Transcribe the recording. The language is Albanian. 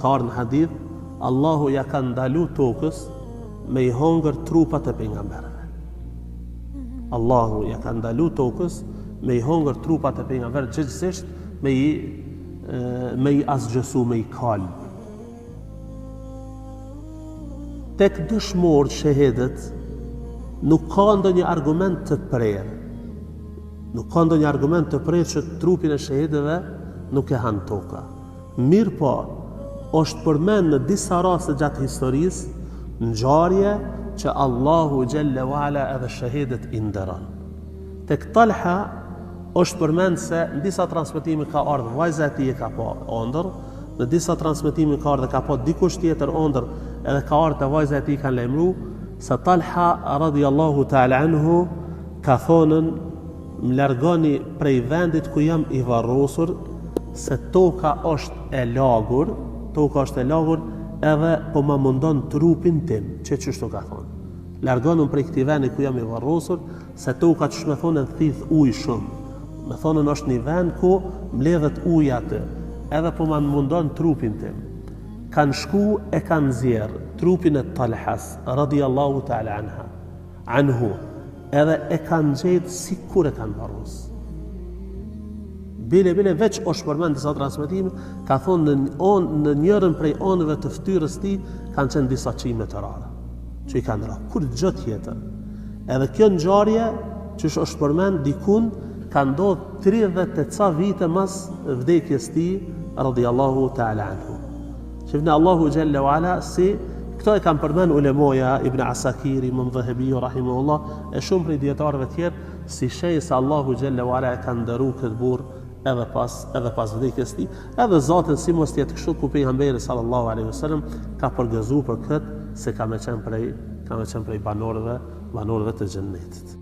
Ka ardhë në hadith, Allahu ja ka ndalu tokës me i hongër trupat e pejgamberëve. Allahu ja ka ndalu tokës me i hongër trupat e pejgamberëve, gjegjësisht me i me i asgjësu, me i kalb. Tek dëshmorët shehidët nuk ka ndonjë argument të prerë. Nuk ka ndonjë argument të prerë që trupin e shehidëve nuk e han toka. Mirëpo, është përmend në disa raste gjatë historisë, ngjarje që Allahu xhelle ve ala edhe shehidët i nderon. Tek Talha është përmend se në disa transmetime ka ardhur vajza e tij e ka pa ëndërr, në disa transmetime ka ardhur ka pa dikush tjetër ëndërr, edhe ka ardhur te vajza e tij kanë lajmëru se Talha radiallahu ta'ala anhu ka thonën Më largoni prej vendit ku jam i varrosur, se toka është e lagur, toka është e lagur edhe po ma mundon trupin tim, që qështu ka thonë. Largonëm prej këtij vendi ku jam i varrosur, se toka qysh me thonë thith ujë shumë. Me thonën është një vend ku mbledhet ujë aty, edhe po ma mundon trupin tim. Kanë shku e kanë nxjerr trupin e Talhas, radiallahu ta'ala anha. Anhu, edhe e kanë gjetë sikur e kanë varros. Bile, bile, veç është përmend disa transmetime, ka thonë në, on, në njërën prej anëve të ftyrës tij, kanë qenë disa qime të rara, që i kanë ra, kurgjë tjetër. Edhe kjo ngjarje, që është përmend dikun, ka ndodhë 30 e ca vite mas vdekjes tij, radiallahu ta'ala anhu. Shifni Allahu xhelle ve ala si këto e kanë përmend ulemoja Ibn Asakiri, Imam Dhehebiu rahimahullah e shumë prej dijetarëve tjerë si shenjë se Allahu xhelle ve ala e ka nderu këtë burrë edhe pas edhe pas vdekjes tij, edhe zaten si mos të jetë kështu ku pejgamberi sallallahu alaihi wasallam ka përgëzu për këtë se ka me qenë prej ka me qenë prej banorëve, banorëve të xhennetit.